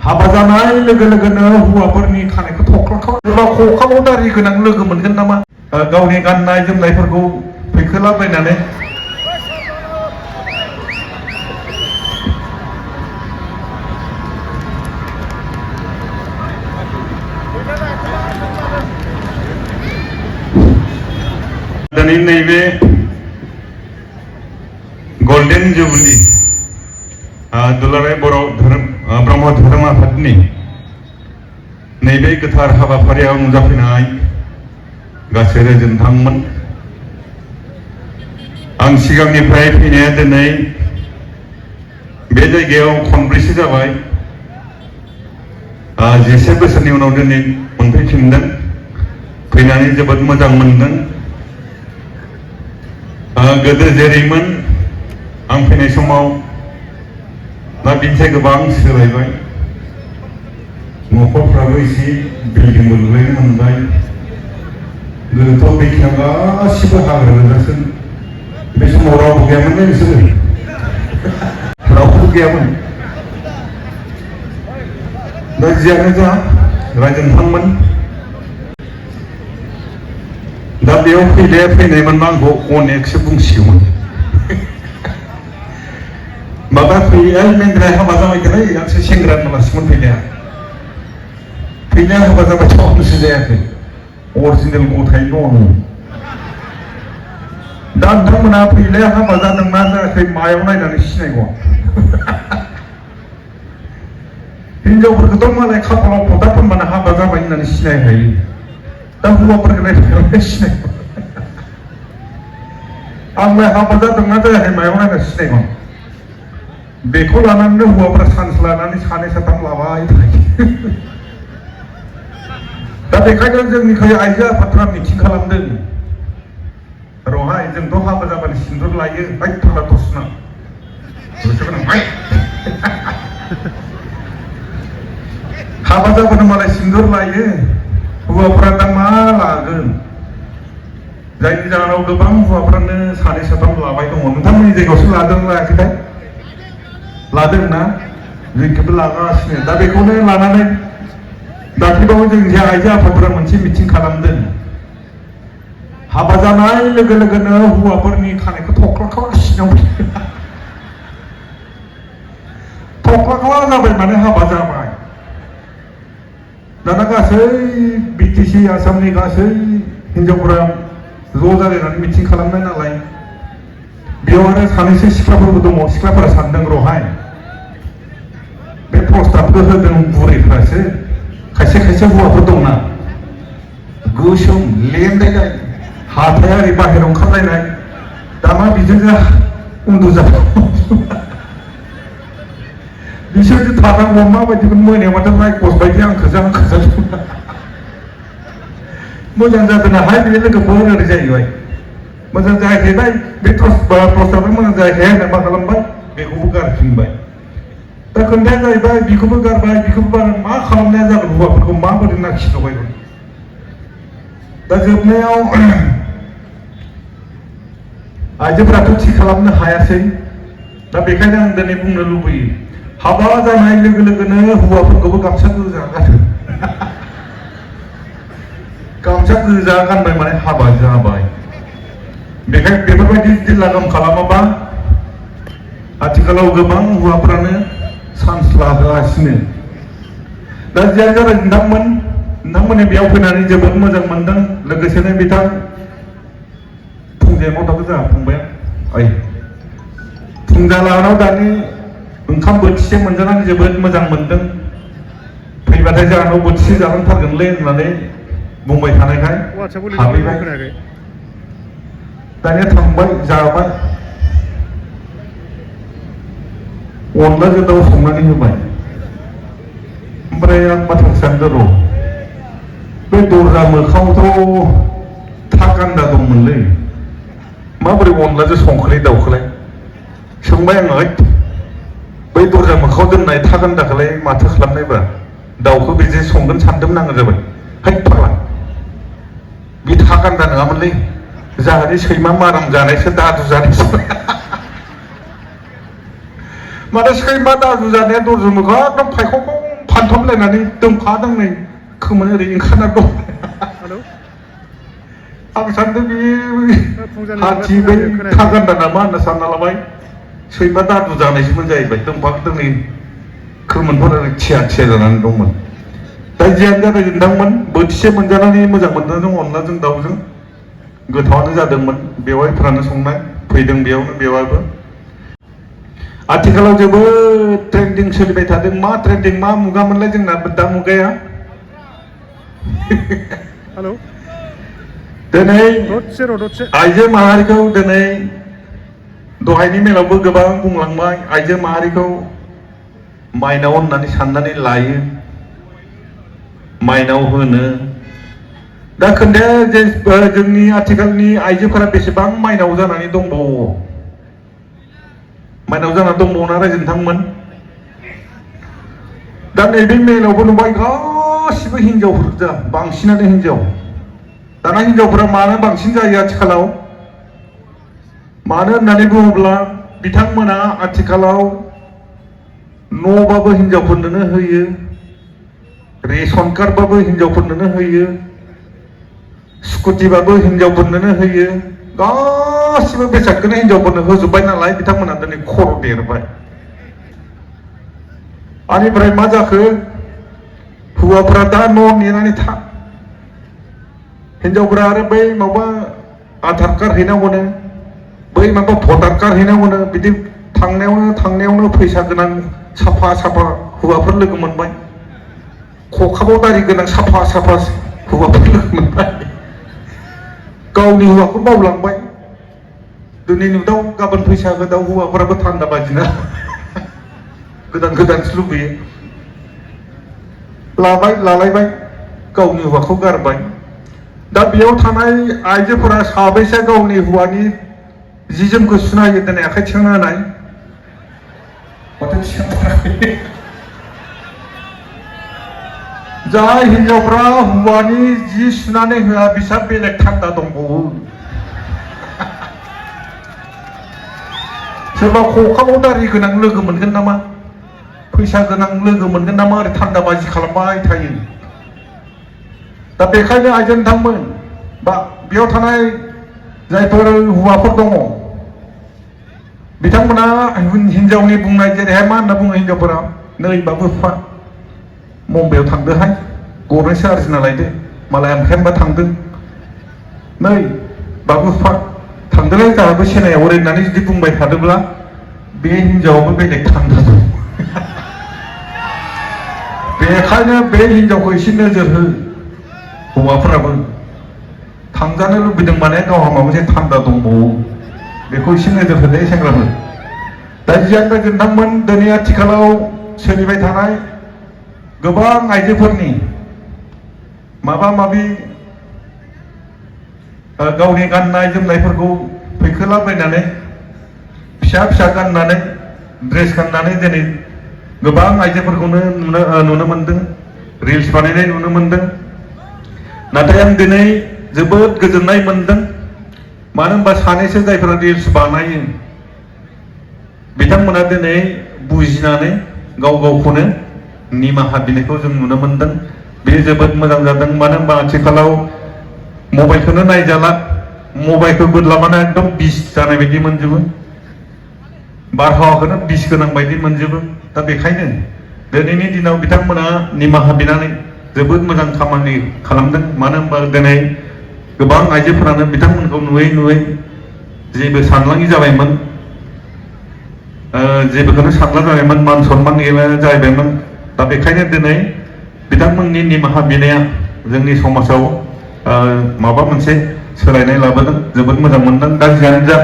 हाबा जानाय लोगो लोगोनो हौवाफोरनि खानायखौ थख्लाखौ एबा खखाव दारि गोनां लोगो मोनगोन नामा गावनि गाननाय जोमनायफोरखौ फैखोलाबायनानै दिनै नैबे गल्डेन जुबली दुलाराय बर' ब्रह्म धोरोम आफादनि नैबे गोथार हाबाफारियाव नुजाफैनाय गासै नोंथांमोन आं सिगांनिफ्राय फैनाया दिनै बे जायगायाव खनब्रैसो जाबाय 10 बोसोरनि उनाव दिनै मोनफैफिनदों फैनानै जोबोद मोजां मोनदों गोदो जेरैमोन आं फैनाय समाव दा बिनिफ्राय गोबां सोलायबाय न'खरफ्राबो एसे बिल्डिंबो लुलायनो मोनबाय गोदोथ' बेखिनियाव गासिबो हाग्रा गोजासो बे समाव रावबो गैयामोन नोंसोरो रावबो गैयामोन दा जियानो जा रायजो नोंथांमोन दा बेयाव फैनायमोनबा आंखौ अनेकसो बुंसिगौमोन माबा फैया मेन्द्राय हाबा जाबायलै आंसो सेंग्रा नालासोमोन फैनाया हाबा जाबाय टाउनसो जायाखै अरिजिनेल गथायैनो दङ दा नोंथांमोना फैलाया हाबा जादोंना जायाखै मायाव नायनानै सिनायगौ हिनजावफोरखौथ' मालाय खाफालाव फथा फोनबानो हाबा जाबाय होननानै सिनायखायो दा हौवाफोरखौ नायनानै सिनायगौ आंलाय हाबा जादोंना जायाखै मायाव नायनानै सिनायगौ बेखौ लानानै हौवाफोरा चान्स लानानै सानै साथाम लाबाय थायो दा बेखायनो जोंनिखै आइजो आफादफ्रा मिटिं खालामदों रहाय जोंथ' हाबा जाबानो सिन्दुर लायो हाय थाला दसना हाबा जाबानो मालाय सिन्दुर लायो हौवाफ्रा दा मा लागोन जायनि जाहोनाव गोबां हौवाफ्रानो सानै साथाम लाबाय दङ नोंथांमोननि जायगायावसो लादों लायाखैथाय लादोंना जोंखौबो लागासिनो दा बेखौनो लानानै दाख्लैबावै जोंनि आइजो आफादफोरा मोनसे मिटिं खालामदों हाबा जानाय लोगो लोगोनो हौवाफोरनि खानायखौ थख्लाखौ सिङाव थख्लाखौ जाबाय माने हाबा जाबाय दाना गासै बिटिसि आसामनि गासै हिनजावफोरा ज' जालायनानै मिटिं खालामनाय नालाय बेयाव आरो सानैसो सिख्लाफोरबो दङ सिख्लाफोरा सानदों रहाय बे प्रस्ताबखौ होदों बुरैफ्रासो खायसे खायसे हौवाफोर दंना गोसोम लेनदायनाय हाथाया ओरै बाहेरायाव ओंखारलायनाय दामा बिदिनो उन्दुजाथाव बिसोरसो थानांगौ माबायदिखौ मोनायाबाथ' रायकस बायदि आंखोजा मोजां जादों हाय बे लोगोफोर ओरै जाहैबाय मोजां जायाखैबाय बे प्रस्ताबा मोजां जायाखै होनना मा खालामबाय बेखौबो गारफिनबाय दा खोन्थाया जाहैबाय बिखौबो गारबाय बिखौबो मा खालामनाया जागोन हौवाफोरखौ माबोरै नाखिदावबायगोन दा जोबनायाव आइजोफोराथ' थि खालामनो हायासै दा बेखायनो आं दिनै बुंनो लुबैयो हाबा जानाय लोगो लोगोनो हौवाफोरखौबो गामसा गोजा गानो गामसा गोजा गानबाय माने हाबा जाबाय बेखायनो बेफोरबायदि जुदि लागाम खालामाबा आथिखालाव गोबां हौवाफ्रानो चान्स लागासिनो दा जियानो जाबाय नोंथांमोननि बेयाव फैनानै जोबोद मोजां मोनदों लोगोसेनो बिथां फुंजाया मावथाबो जोंहा फंबाया ओइ फुंजा लानाव दानि ओंखाम बोथिसे मोनजानानै जोबोद मोजां मोनदों फैबाथाय जोंहानाव बोथिसे जालांथारगोनलै होननानै बुंबाय थानायखाय हाबैबाय दानिया थांबाय जाबाय अनलाजों दाउ संनानै होबाय ओमफ्राय आं बाथ्रा सानदों र' बे दरजा मोखाङावथ' था गान्दा दंमोनलै माबोरै अनलाजों संखोलाय दाउखोलाय सोंबाय आङो बै दरजा मोखाङाव दोननाय था गान्दाखौलाय माथो खालामनायब्रा दाउखौ बेजों संगोन सानदोंमोन आङो जाबाय हाय फाग्ला बे था गान्दा नङामोनलै जाहाथे सैमा माराम जानायसो दादु जानायसो माने सैमा दादु जानाया दरजा मोखाङाव एकदम फानथमलायनानै दोंफा दांनै खोमोन ओरै ओंखारना दं आं सानदों बे हाथि बै थागान्दा नामा होनना सानना लाबाय सैमा दादु जानायसोमोन जाहैबाय दोंफा दोंनै खोमोनफोर ओरै थिया थिया जानानै दंमोन दा जियानो जाबाय नोंथांमोन बोथिसे मोनजानानै मोजां मोनदों अनलाजों दाउजों गोथावानो जादोंमोन बेवाइफ्रानो संनाय फैदों बेयावनो बेवाइबो आथिखालाव जोबोद ट्रेन्डिं सोलिबाय थादों मा ट्रेन्डिं मा मुगा मोनलाय जोंना दा मुगाया हेलौ दिनै दसे आइजो माहारिखौ दिनै दहायनि मेलावबो गोबां बुंलांबाय आइजो माहारिखौ माइनाव होननानै साननानै लायो माइनाव होनो दा खोन्थाया जे जोंनि आथिखालनि आइजोफोरा बेसेबां माइनाव जानानै दंबावो माइनाव जानानै दंबावोना रायजो नोंथांमोन दा नैबे मेलावबो नुबाय गासिबो हिनजावफोर जा बांसिनानो हिनजाव दाना हिनजावफोरा मानो बांसिन जायो आथिखालाव मानो होननानै बुङोब्ला बिथांमोना आथिखालाव न'बाबो हिनजावफोरनोनो होयो रेशन कार्डबाबो हिनजावफोरनोनो होयो स्कुटिबाबो हिनजावफोरनोनो होयो गासिबो बेसादखौनो हिनजावफोरनो होजोब्बाय नालाय बिथांमोना दिनै खर' देरबाय आनिफ्राय मा जाखो हौवाफोरा दा न' नेनानै था हिनजावफोरा आरो बै माबा आधार कार्ड हैनांगौनो बै माबा भटार कार्ड हैनांगौनो बिदि थांनायावनो फैसा गोनां साफा साफा हौवाफोर लोगो मोनबाय खखाबाव दारि गोनां साफा साफा हौवाफोर लोगो मोनबाय गावनि हौवाखौ बावलांबाय दिनै नुदाव गाबोन फैसा होदाव हौवाफोराबो थान्दा बाजिना गोदान गोदानसो लुबैयो लालायबाय गावनि हौवाखौ गारबाय दा बेयाव थानाय आइजोफोरा साबैसे गावनि हौवानि जि जोमखौ सुना होयो दिनै आखाइ थिखांना होनाय माथो थिखांथाराखै जाय हिनजावफ्रा हौवानि जि सुनानै होआ बिसा बेलेग थान्दा दंबावो सोरबा खखाबाव दारि गोनां लोगो मोनगोन नामा फैसा गोनां लोगो मोनगोन नामा ओरै थान्दा बाजि खालामबाय थायो दा बेखायनो आइजो नोंथांमोन बा बेयाव थानाय जायफोर हौवाफोर दङ बिथांमोना हिनजावनि बुंनाय जेरैहाय मा होनना बुङो हिनजावफोरा नै बाबु बिफा मुम्बाइआव थांदोहाय गरनैसो आरजिना लायदो मालाय आमखायानोबा थांदों नै बाबु बिफा थांदोलाय जोंहाबो सेनायाव ओरै होननानै जुदि बुंबाय थादोंब्ला बे हिनजावाबो बेलेग थान्दा दं बेखायनो बे हिनजावखौ एसे नोजोर हो हौवाफोराबो थांजानो लुबैदों माने गावहा माबा मोनसे थान्दा दंबावो बेखौ एसे नोजोर होनाय सेंग्राफोर दा जियानो नोंथांमोन दिनै आथिखालाव सोलिबाय थानाय गोबां आइजोफोरनि माबा माबि गावनि गाननाय जोमनायफोरखौ फैखोलाबायनानै फिसा फिसा गाननानै ड्रेस गाननानै दिनै गोबां आइजोफोरखौनो नुनो मोनदों रिल्स बानायनाय नुनो मोनदों नाथाय आं दिनै जोबोद गोजोननाय मोनदों मानो होनबा सानैसो जायफोरा रिल्स बानायो बिथांमोना दिनै बुजिनानै गाव गावखौनो निमाहा बिनायखौ जों नुनो मोनदों बे जोबोद मोजां जादों मानो होनबा आथिखालाव मबाइलखौनो नायजाला मबाइलखौ बोदलाबानो एकदम बिस जानाय बायदि मोनजोबो बारहावाखौनो बिस गोनां बायदि मोनजोबो दा बेखायनो दिनैनि दिनाव बिथांमोना निमाहा बिनानै जोबोद मोजां खामानि खालामदों मानो होनबा दिनै गोबां आइजोफोरानो बिथांमोनखौ नुयै नुयै जेबो सानलाङि जाबायमोन जेबोखौनो सानला जाबायमोन मान सनमान गैला जाहैबायमोन दा बेखायनो दिनै बिथांमोननि निमाहा बिनाया जोंनि समाजाव माबा मोनसे सोलायनाय लाबोदों जोबोद मोजां मोनदों दा जियानो जा